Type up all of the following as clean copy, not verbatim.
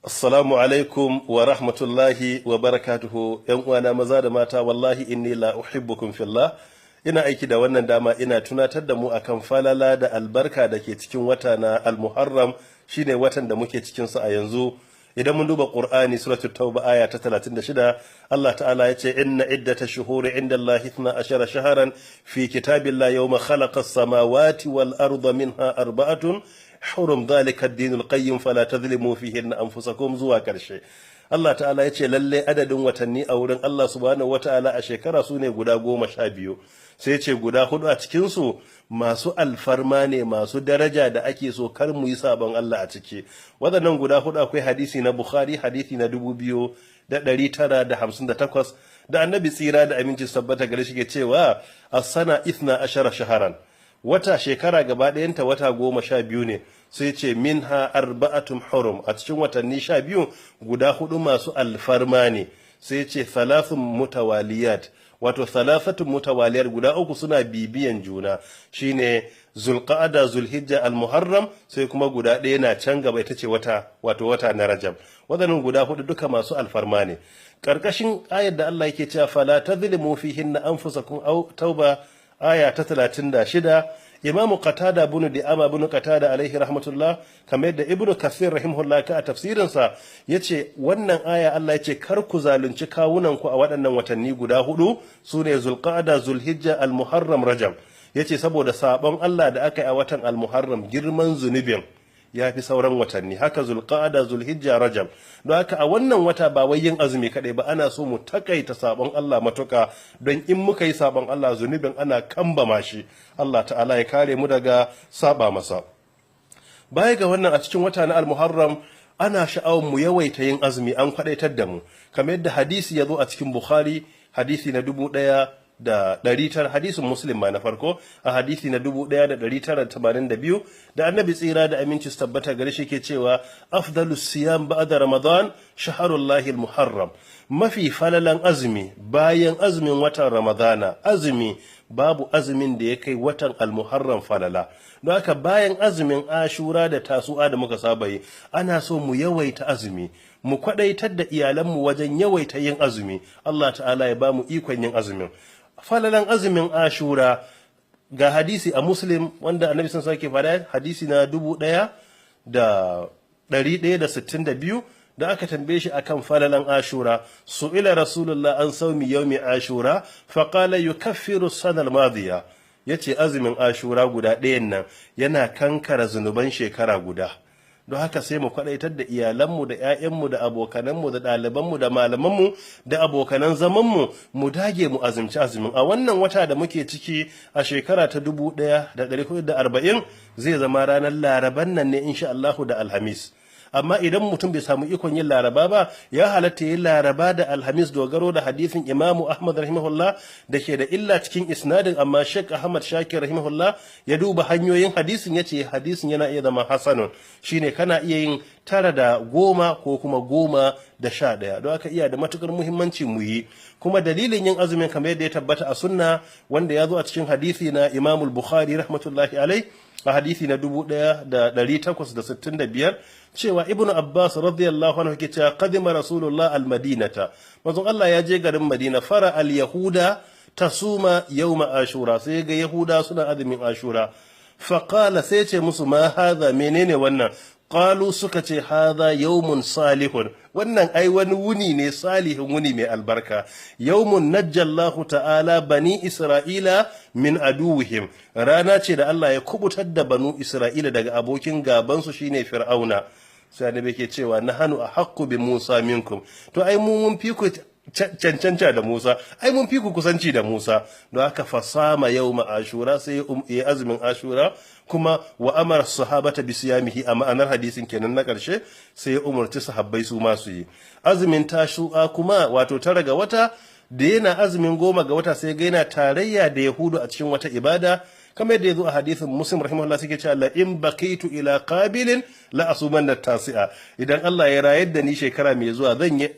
Assalamu alaikum wa rahmatullahi wa barakatuhu, ‘yan uwana maza da mata. Wallahi inni la uhibbukum fillah. Ina aiki da wannan dama ina tunatar da mu akan falala da albarka da ke cikin wata na Al-Muharram, shine watan da muke cikin sa a yanzu. Idan mun duba Qur'ani, Suratul Tauba, aya ta 36, Allah Ta'ala ya ce: "Inna iddata shuhuri inda Allah 12 shahran fi kitabillahi yawma khalaqa as-samawati wal arda minha arba'atun hurum, dhalika ad-dinul qayyim, fala tadhlimu fihinna anfusakum," zuwa karshe. Allah Ta'ala ya ce lalle adadin watanni a wurin Allah Subhanahu wata'ala a shekara su ne guda 12. Sai ce guda hudu a cikinsu masu alfarma ne, masu daraja da ake so kar mu yi sabon Allah a ciki. Waɗannan guda hudu, akwai hadisi na Bukhari, hadisi na 2958, da Annabi tsira da aminci tabbata gare shi ke cewa: "As-sana 12 shaharan." Wata shekara gaba ɗayanta wata 12 ne. Sai ce: "Minha arba'atun hurum." A cikin watanni 12, guda hudu masu alfarma ne. Sai ce: "Thalathun mutawaliyat," wato thalathatun mutawaliyat, guda uku suna bibiyan juna, shine Zulqa'ada, Zulhijja, Almuharram. Sai kuma guda ɗaya na can gaba, ita ce wata, wato wata na Rajab. Waɗannan guda hudu duka masu alfarma ne. Karkashin ayar da Allah yake cewa: "Fala tadhlimu fihinna anfusakum," au Tauba aya ta 36, Imamu Qatada bin Di'ama bin Qatada alaihi rahmatullah, kamar yadda Ibnu Kathir rahimahullah ka a tafsirinsa, yace wannan aya Allah yace kar ku zalunci kawunan ku a waɗannan watanni guda hudu, sune Zulqa'ada, Zulhijja, Al-Muharram, Rajab. Yace saboda sabon Allah da aka yi a watan Al-Muharram, girman zunubin ya fi sauran watanni, haka Zulqa'ada, Zulhijja, Rajab. Don haka a wannan wata ba wai yin azumi kaɗai ba, ana so mu takaita sabon Allah matuka, don in muka yi sabon Allah, zunubin ana kambama shi. Allah Ta'ala ya kare mu daga saba masa. Baya ga wannan, a cikin wata na Al-Muharram ana sha'awar mu yawaita yin azumi, an kwadaitar da mu, kamar yadda hadisi ya zo a cikin Bukhari, hadisi na 1900, hadisin Muslim ma na farko a hadisi na 1982, da Annabi tsira da aminci su tabbata gare shi ke cewa: "Afdalu siyam ba'da Ramadan shahrullahi al-Muharram." Mafi falalan azumi bayan azumin watan Ramadana, azumi, babu azumin da ya kai watan Al-Muharram falala. Don haka bayan azumin Ashura da Tasu'a da muka saba yi, ana so mu yawaita azumi, mu kwadaitar da iyalanmu wajen yawaita yin azumi. Allah Ta'ala ya ba mu ikon yin azumin. Falalan azumin Ashura, ga hadisi a Muslim wanda Annabi sun sake fada, hadisi na 1162, da aka tambaye shi akan falalan Ashura: "Su'ila Rasulullah an saumi yaumi Ashura, faqala yukaffiru sanal madiya." Yace azumin Ashura guda ɗayan nan yana kankara zunuban shekara guda. Don haka sai mu kwadaitar da iyalanmu da 'ya'yanmu da abokananmu da ɗalibanmu da malamanmu da abokanan zamanmu, mu dage mu azumci azumin a wannan wata da muke ciki a shekara ta 1440. Zai zama ranar Laraban nan ne insha Allahu da Alhamis. Amma idan mutum bai samu ikon yin Laraba ba, ya halatta yin Laraba da Alhamis, dogaro da hadisin Imamu Ahmad rahimahullah da ke da illa cikin isnadin, amma Sheikh Ahmad Shakir rahimahullah ya duba hanyoyin hadisin, ya ce hadisin yana iya zama hasanun. Shine kana iya yin 9 da 10 ko kuma 10 da 11. Don haka iya da matukar muhimmanci mu yi. Kuma dalilin yin azumin, kamar yadda ya tabbata a sunna, wanda ya zo a cikin hadisi na Imamul Bukhari rahmatullahi alai a hadisi na 1865, cewa Ibnu Abbas radiyallahu anhu ke cewa: "Qadima Rasulullah al-Madinata," manzon Allah ya je garin Madina, "fara al-yahuda tasuma yawma Ashura," sai ga Yahuda suna azumin Ashura. Faqala, sai ce musu: "Ma hadha? Menene wannan?" Qalu, suka ce: "Hadha yawmun salihun." Wannan ai wani wuni ne salihin, wuni mai albarka. "Yawmun najjallahu Ta'ala bani Isra'ila min aduwwihim." Rana ce da Allah ya kubutar da Banu Isra'ila daga abokin gabansu, shine Fir'auna. Sai Annabi ke cewa: "Nahanu ahaqqu bi Musa minkum." To ai mu mun fi ku cancanta da Musa, ai mun fi ku kusanci da Musa. Don haka fasama yawma Ashura, sai ya azumin Ashura, kuma wa amara sahabata bi siyamihi. A ma'anar hadisin kenan na karshe, sai ya umarci sahabbai su ma su yi azumin Tasu'a kuma, wato 9 ga wata. Da yana azumin 10 ga wata, sai ga yana tarayya da Yahudu a cikin wata ibada, kamar yadda ya zo a hadisin Muslim rahimahullah, suke cewa: "La in baqitu ila qabilin la asumanna tasi'a." Idan Allah ya rayar da ni shekara mai zuwa, zan yi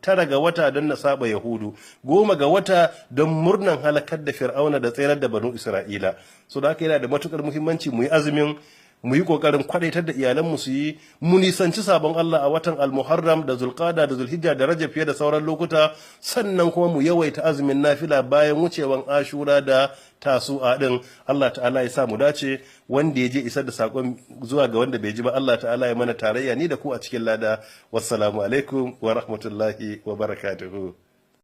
9 ga wata don na saba Yahudu, 10 ga wata don murnan halakar da Fir'auna da tsayar da Banu Isra'ila. So da haka yana da matukar muhimmanci mu yi azumin. Mu yi kokarin kwadaitar da iyalanmu su yi, mu nisanci sabon Allah a watan Almuharram da Zulqada da Zulhijja da Rajab fiye da sauran lokuta. Sannan kuma mu yawaita azumin nafila bayan wucewan Ashura da Tasu'a din. Allah Ta'ala ya sa mu dace. Wanda ya je isar da sakon zuwa ga wanda bai ji ba, Allah Ta'ala ya mana tarayya ni da ku a cikin lada. Wassalamu alaikum wa rahmatullahi wa barakatuhu.